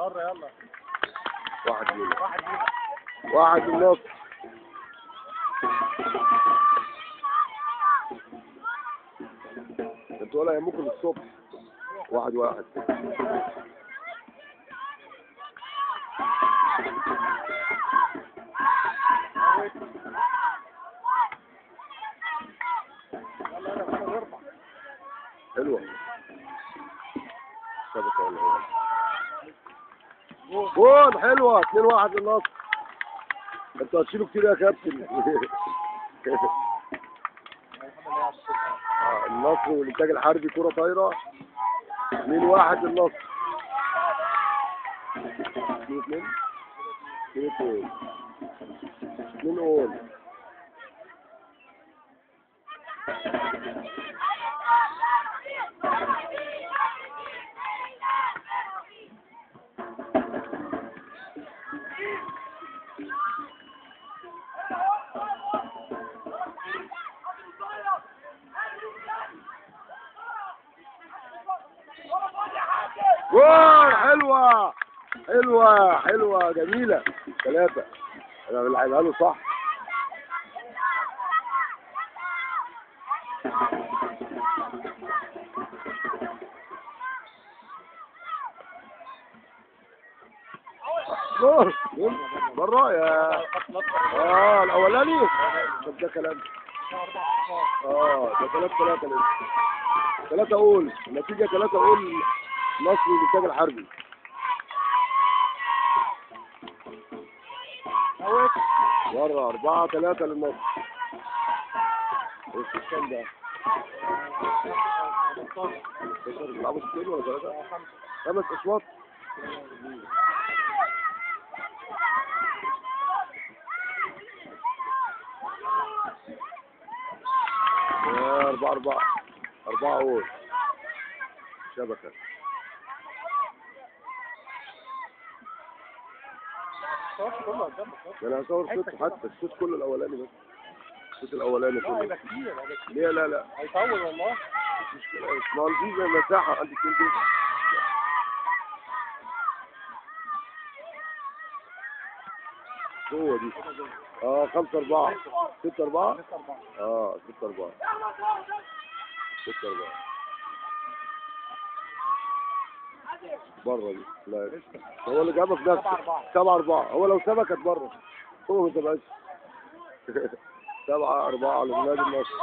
بره يلا. واحد لينا. واحد للنصر. انتوا ولا يهمكم الصبح. 1-1. حلوة. شبكة ولا ايه؟ جون حلوة 2-1 للنصر. انتوا هتشيلوا كتير يا كابتن. النصر والانتاج الحربي كرة طايرة 2-1 للنصر. 2-2 2-2 2-0. جول حلوة حلوة حلوة جميلة. 3. انا بلعبها له صح. جول بره يا الاولاني. طب ده كلام. ده 3-3 لسه. 3-0 النتيجة. 3-0 نصر والانتاج الحربي. بره 4-3 للنصر. ايه كام ده؟ 16. بيلعبوا 6 ولا 3؟ 5 اشواط. يا 4-4 4-0 شبكة. انا هصور صوت حتى الصوت كله الاولاني بس. الصوت الاولاني كله. لا كتير. ليه؟ لا لا هيطول والله. مش مشكلة، ما هو في زي مساحة عندي 2 دقيقة. جوه دي. 5-4 6-4. 6-4 6-4 بره دي. لا هو اللي جابها في نفسه. 7-4. هو لو سبكت بره هو ما سبقش. 7-4 لنادي النصر.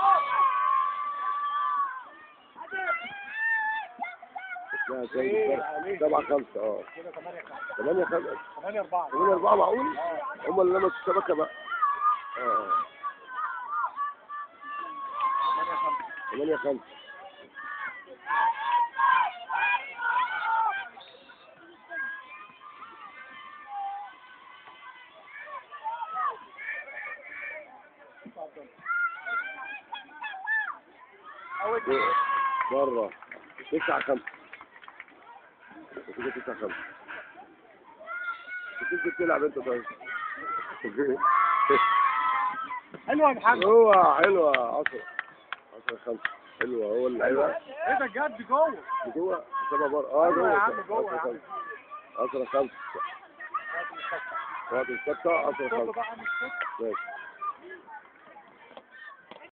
لا 7-5. 8-5 8-4 8-4. معقول؟ هم اللي لمسوا الشبكة بقى. 8-5. بره 9-5. نتيجة 9-5. بتنزل تلعب انت طيب. حلوة يا محمد. هو حلوة. 10-10-5. حلوة. هو اللعيبة. ايه ده بجد؟ جوه جوه 7 بره. جوه يا عم، جوه يا عم. 10-5. وقت الستة 10-5. ماشي.